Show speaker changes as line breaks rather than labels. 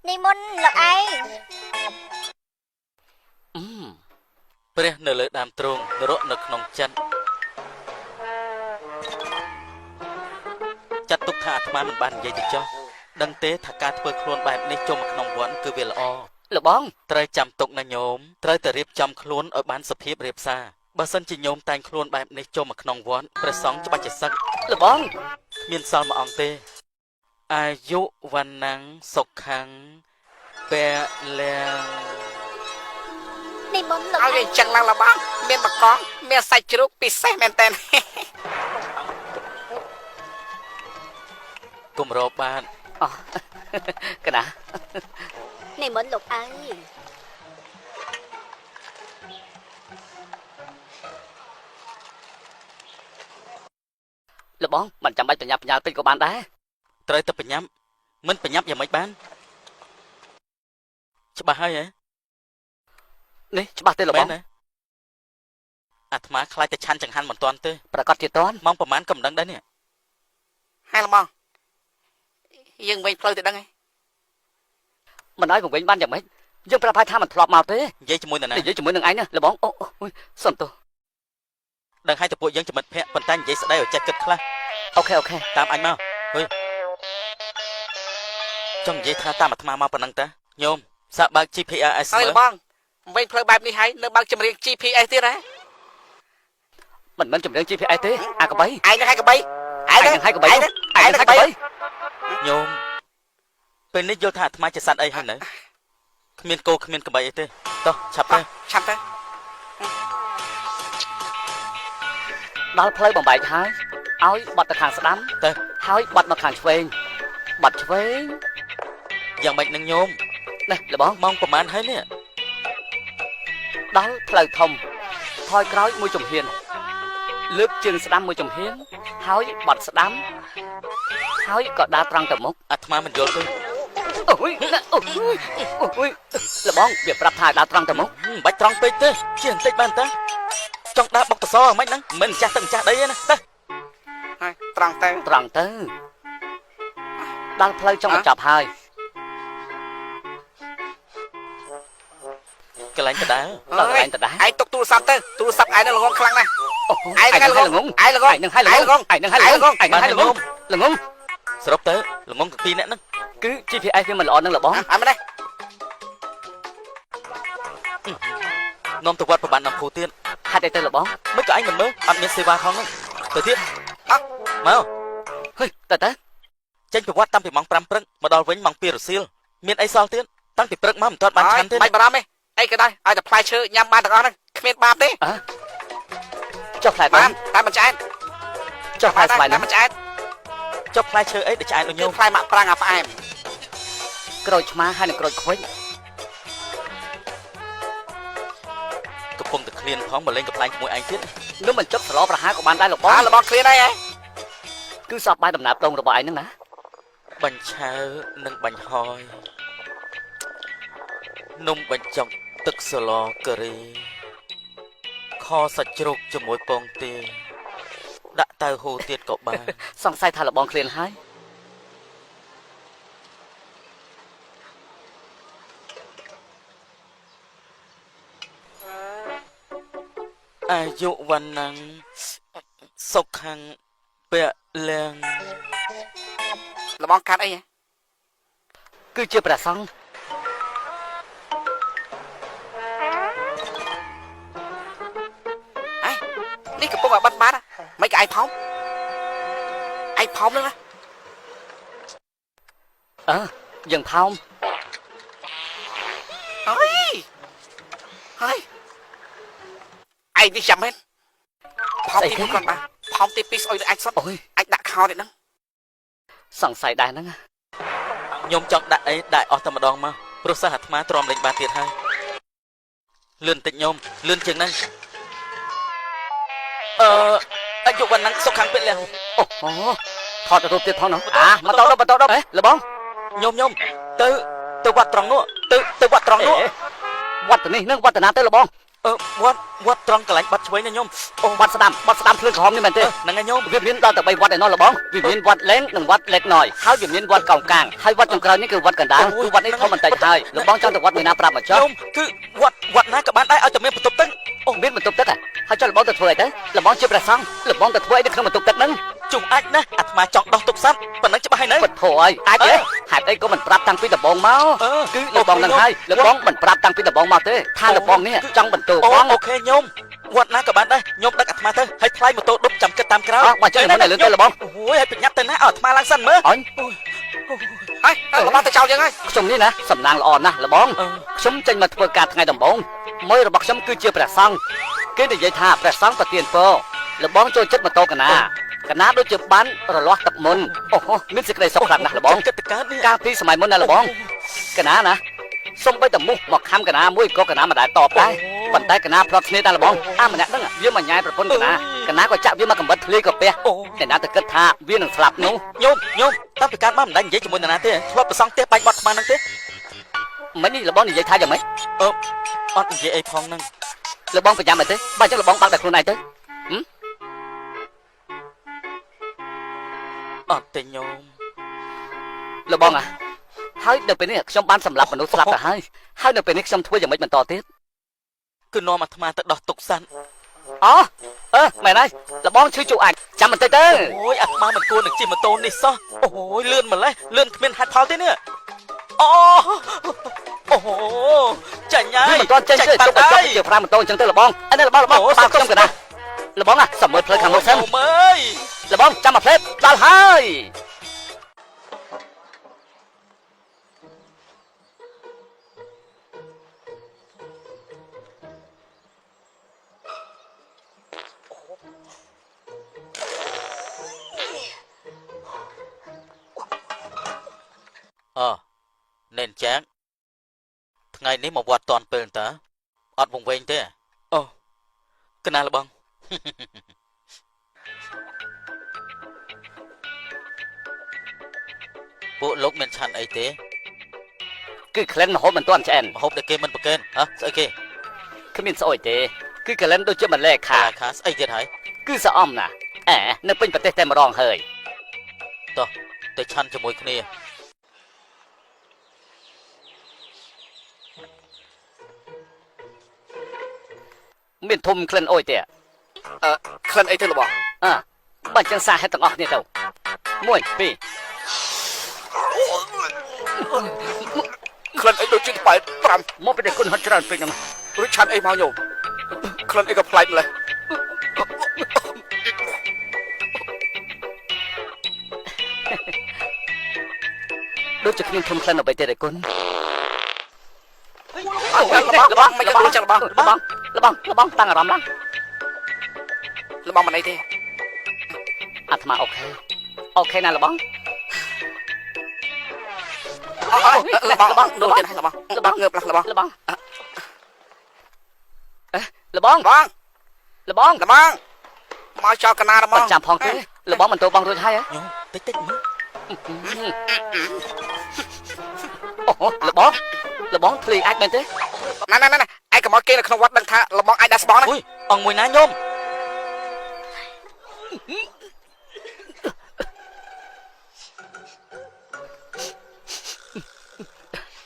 និមន្តលោកឯង
អឺព្រះនៅលើដើមទ្រូងនរកនៅក្នុងចិត្តចាត់ទុកថាអាត្មាមិនបាននិយាយទៅចោះដឹងទេថាការធ្វើខ្លួនបែបនេះចូលមកក្នុងវត្តគឺវាល្អ
លបង
ត្រូវចាំទុកណាញោមត្រូវតែរៀបចំខ្លួនឲ្យបានសុភាពរៀបសារបើសិនជាញោមតែងខ្លួនបែបនេះចូលមកក្នុងវត្តព្រះសង្ឃច្បាស់ជាសឹក
លបង
មានសល់មួយអង្គទេអាយុវណ្ណੰសុខੰពលំ
និមន្តលោក
ឲ្យ
ឯង
វាចឹងឡើងលបងមានបកងមានសាច់ជ្រូកពិសេសមែនតើ
គម្របបាន
អកណា
និមន្តលោកឯង
លបងមិនចាំបាច់បញ្ញាបញ្ញាពេកក៏បានដែរ
ត្រូវតែប្រញាប់មិនប្រញាប់យ៉ាងម៉េចបានច្បាស់ហើយហ៎
នេះច្បាស់ទេលបង
មែនទេអាត្មាខ្លាចតែឆាន់ចង្ហាន់មិនទាន់ទេ
ប្រកាសជាតន់
ម៉ោងប្រហែលក៏មិនដឹងដែរនេះ
ហើយលបងយើងវិញផ្លូវទៅដឹងឯង
មិនឲ្យវង្វេងបានយ៉ាងម៉េចយើងប្រាប់ឲ្យថាមិនធ្លាប់មកទេ
និយាយជាមួយនរណា
និយាយជាមួយនឹងឯងណាលបងអូអូយសុំទោស
ដឹងហើយតែពួកយើងជាមិត្តភក្តិប៉ុន្តែនិយាយស្ដីឲ្យចេះគិតខ្លះ
អូខេអូខេ
តាមអញមកហុយចង់និយាយថាតាមអាត្មាមកប៉ុណ្ណឹងតាញោមសាកបើក GPS មើល
ហើយលបងវិញផ្លូវបែបនេះហើយនៅបើកចម្រៀង GPS ទៀតហ៎
មិនមិនចម្រៀង GPS ទេអាកបី
ឯងនឹងហើយកបីឯ
ឯងនឹងហើយកបី
ឯងនឹង
ឯងនឹងហើយកបី
ញោមពេលនេះយល់ថាអាត្មាជាសត្វអីហើយនៅគ្មានគោគ្មានកបីអីទេតោះឆាប់ទៅ
ឆាប់ទៅ
ដល់ផ្លូវបំបែកហើយឲ្យបត់ទៅខាងស្ដាំ
ទៅ
ហើយបត់មកខាងឆ្វេងបត់ឆ្វេង
យ៉ាងម៉េចនឹងញោម
នេះលបង
ម៉ោងប្រហែលហើយនេះ
ដល់ផ្លូវធំថយក្រោយមួយជំហានលើកជើងស្ដាំមួយជំហានហើយបត់ស្ដាំហើយក៏ដើរត្រង់ទៅមុខ
អាត្មាមិនយល់ទេ
អូយណាអូយអូយលបងវាប្រាប់ថាដើរត្រង់ទៅមុខ
មិនបាច់ត្រង់ពេកទេជិះបន្តិចបានតាចង់ដើរបុកតសហ្មិនហ្នឹងមិនម្ចាស់ទឹកម្ចាស់ដីទេណាទៅ
ហើយត្រង់ទៅ
ត្រង់ទៅដល់ផ្លូវចង់បញ្ចប់ហើយ
កន្លែងដដែល
ដល់កន្លែងដដែល
ឯងទុកទូរស័ព្ទទៅទូរស័ព្ទឯងនឹងល្ងងខ្លាំងណាស់
អូ
ឯងនឹងល្ងងឯងល្ងង
ឯងនឹងឲ្យល្ងងឯងនឹងឲ្យល្ងងឯងនឹងឲ្យល្ងងល្ងង
សរុបទៅល្ងងទាំងពីរនាក់ហ្នឹង
គឺ GPS វាមិនល្អនឹងលបង
អើមែនទេ
នាំទៅវត្តប្របាននំភូទៀត
ហេតុអីទៅលបង
មិនក៏ឯងមិនមើលអត់មានសេវាផងហ្នឹងទៅទៀត
អត់
មក
ហេតើតើ
ចេញពីវត្តតាំងពីម៉ោង5ព្រឹកមកដល់វិញម៉ោង2រសៀលមានអីសល់ទៀតតាំងពីព្រឹកមកមិនទាន់បានឆាន់ទេ
បាច់បារម្ភទេអីក៏ដោយឲ្យតែផ្លែឈើញ៉ាំបានទាំងអស់ហ្នឹងគ្មានបាបទេ
អើចុះផ្លែ
បា
បាន ន
តែមិនឆ្អែត
ចុះផ្លែស្វាយ
តែ
ហ្នឹង
មិនឆ្អែត
ចុះផ្លែឈើអីដែលឆ្អែតដូច
គឺ
ញោម
ផ្លែមាក់ប្រាំងអាផ្អែម
ក្រូចឆ្មាហើយនឹងក្រូចខ្វិច
កំពុងតែឃ្លានផងមកលេងកំប្លែងជាមួយឯងទៀត
នោះមិនចុកសឡប្រហាក៏បានដែរលបង
អើរបស់ឃ្លានហើយហ៎
គឺសពបាយដំណើបដងរបស់ឯងហ្នឹងណា
បាញ់ឆាវនិងបាញ់ហយនំបញ្ចុកទឹកសឡការីខសាច់ជ្រូកជាមួយពងទាដាក់តៅហ៊ូទៀតក៏បាន
សង្ស័យថាលបងឃ្លានហើយ
អាយុវណ្ណੰសុខੰពលំ
របស់កាត់អីហ៎
គឺជាព្រះសង្ឃ
ហេនេះកំពុងឲ្យបិទបាត់មិនក៏ឯងផោមឯងផោមហ្នឹងណា
អើយើងផោម
ហើយហើយឯងនេះចាំមែនផោមទី1គាត់បាទផោមទី2ស្អុយទៅអាចសុទ្ធ
អូយ
អាចដាក់ខោនេះហ្នឹង
សង្ស័យដែរហ្នឹង
ខ្ញុំចង់ដាក់អីដាក់អស់តែម្ដងមកព្រោះសិស្សអាត្មាទ្រាំលេងបានទៀតហើយលឿនតិចញោមលឿនជាងហ្នឹងអឺអាយុវណ្ណੰសុខੰពលំ
អូហូថតរូបទៀតផងនោះអាមកតដបន្តដហេលបង
ញោមញោមទៅទៅវត្តត្រង់នោះទៅទៅវត្តត្រង់នោះ
វត្តនេះនឹងវត្តណាទៅលបង
អឺវត្តវត្តត្រង់កន្លែងបាត់ឆ្វេងណាញោមអូ
វត្តស្ដាំវត្តស្ដាំភ្លើងក្រហមនេះមែនទេ
ហ្នឹងហើយញោម
វាមានដល់តែ3វត្តឯណោះលបងវាមានវត្តលែងនិងវត្តលេកណយហើយវាមានវត្តកោងកាងហើយវត្តចុងក្រោយនេះគឺវត្តកណ្ដាលគឺវត្តនេះធំបន្តិចហើយលបងចង់ទៅវត្តមួយណាប្រាប់មកចុះ
ញោមគឺវត្តវត្តណាក៏បានដែរឲ្យតែមានបន្ទប់ទឹក
អូមានបន្ទប់ទឹកហើយចុះលបងទៅធ្វើអីទៅលបងជាព្រះសង្ឃលបងទៅធ្វើអីនៅក្នុងបន្ទប់ទឹកហ្នឹង
ជុំអាចណាអាត្មាចង់ដោះទុកសត្វប៉ុណ្ណឹងច្បាស់ហើយនៅ
ពិតធោះហើយអាចទេហេតុអីក៏មិនប្រាប់តាំងពីដំបូងមកគឺលបងនឹងហើយលបងមិនប្រាប់តាំងពីដំបូងមកទេថាលបងនេះចង់បន្ទោបង
អូខេញោមវត្តណាក៏បានដែរញោមដឹកអាត្មាទៅហើយថ្លៃម៉ូតូឌុបចាំគិតតាមក្រោយ
បើចឹងមិនឲ្យលឿនទៅលបង
អូយឲ្យប្រញាប់ទៅណាឲ្យអាត្មាឡើងសិនមើល
អញ
ហើយលបងទៅចោលយើងហើយ
ខ្ញុំនេះណាសំណាងល្អណាស់លបងខ្ញុំចេញមកធ្វើការថ្ងៃដំបូងមួយរបស់ខ្ញុំគឺជាព្រះសង្ឃគេនិយាយថាព្រះសង្ឃប្រទានពរលបងចូលចិត្តម៉ូតូកណាកណាដូចជាបានរលាស់ទឹកមុនអូហូមានសេចក្តីសុខខ្លាំងណាស់លបង
គិតទៅកើតនេះ
កាលពីសម័យមុនណាលបងកណាណាសំបីតែមុះមកខំកណាមួយក៏កណាមិនដែលតបដែរប៉ុន្តែកណាផ្លត់គ្នាដែរលបងអាម្នាក់ហ្នឹងវាមកញ៉ែប្រពន្ធកណាកណាក៏ចាក់វាមកកំបិតធ្លាយក៏ពះតែណាទៅគិតថាវានឹងស្លាប់នោះ
ញោមញោមតាំងពីកើតមកមិនដែលនិយាយជាមួយនរណាទេធ្លាប់ប្រសងផ្ទះបាញ់បត់អាត្មាហ្នឹងទេ
មិននេះលបងនិយាយថាយ៉ាងម៉េច
អឺអត់និយាយអីផងហ្នឹង
លបងប្រញាប់អីទេបើចឹងលបងបើកតែខ្លួនឯងទៅ
អត់ទេញោម
លបងអាហើយនៅពេលនេះខ្ញុំបានសម្លាប់មនុស្សស្លាប់ទៅហើយហើយនៅពេលនេះខ្ញុំធ្វើយ៉ាងម៉េចបន្តទៀត
គឺនាំអាត្មាទៅដោះទុកសិន
អូអឺមែនហើយលបងឈឺជក់អាចចាំបន្តិចទៅ
អូយអាត្មាមិនគួរនឹងជិះម៉ូតូនេះសោះអូយលឿនម្លេះលឿនគ្មានហេតុផលទេនេះអូអូចាញ់ហើយ
វាមិនទាន់ចេញទេជុកឲ្យចប់ជាប្រាំម៉ូតូអញ្ចឹងទៅលបងអីនេះលបងលបងបើខ្ញុំកណាលបងអាសំមើលផ្លូវខាងមុខសិន
អូមើយ
លបងចាំមួយផ្លេតដល់ហើយ
អណែនចាងថ្ងៃនេះមកវត្តតាន់ពេលតើអត់វង្វេងទេអូកណាលបងពួកលោកមានឆាន់អីទេ
គឺក្លិនម្ហូបមិនទាន់ឆ្អិន
ម្ហូបដែលគេមិនប្រគេនហ៎ស្អីគេ
គ្មានស្អុយទេគឺក្លិនដូចជាម្លែខា
ខាស្អីទៀតហើយ
គឺស្អំណាអែនៅពេញប្រទេសតែម្ដងហើយ
តោះទៅឆាន់ជាមួយគ្នា
មានធំក្លិនអុយទេ
អឺក្លិនអីទៅលបង
អើបើអញ្ចឹងសាហេតុទាំងអស់គ្នាទៅ1 2
ក្លិនអីដូចជាប៉ែ5
មកពីតែគុណហត់ច្រើនពេកហ្នឹង
ឬឆាន់អីមកញោមក្លិនអីក៏ប្លែកម្លេះ
ដូចជាគ្មានធំក្លិនអ្វីទេដែរគុណ
លបងលបងមិនក៏ចឹងលបង
លបងលបងលបងតាំងអារម្មណ៍ឡើង
លបងមិនអីទេ
អាត្មាអូខេអូខេណាលបង
លបងលបងដូរទៀតហើយលបងលបងងើបលបង
លបងអេលបង
បង
លបង
លបងមកចោលកណាលបង
ចាំផងទេលបងមិនទៅបងរួចហើយ
ញោមតិចតិចមើល
អូលបងលបងធ្លាយអាចមែនទេ
ណែណែណែឯងកុំឲ្យគេនៅក្នុងវត្តដឹងថាលបងអាចដាក់ស្បង់ណា
អូយអង្គមួយណាញោម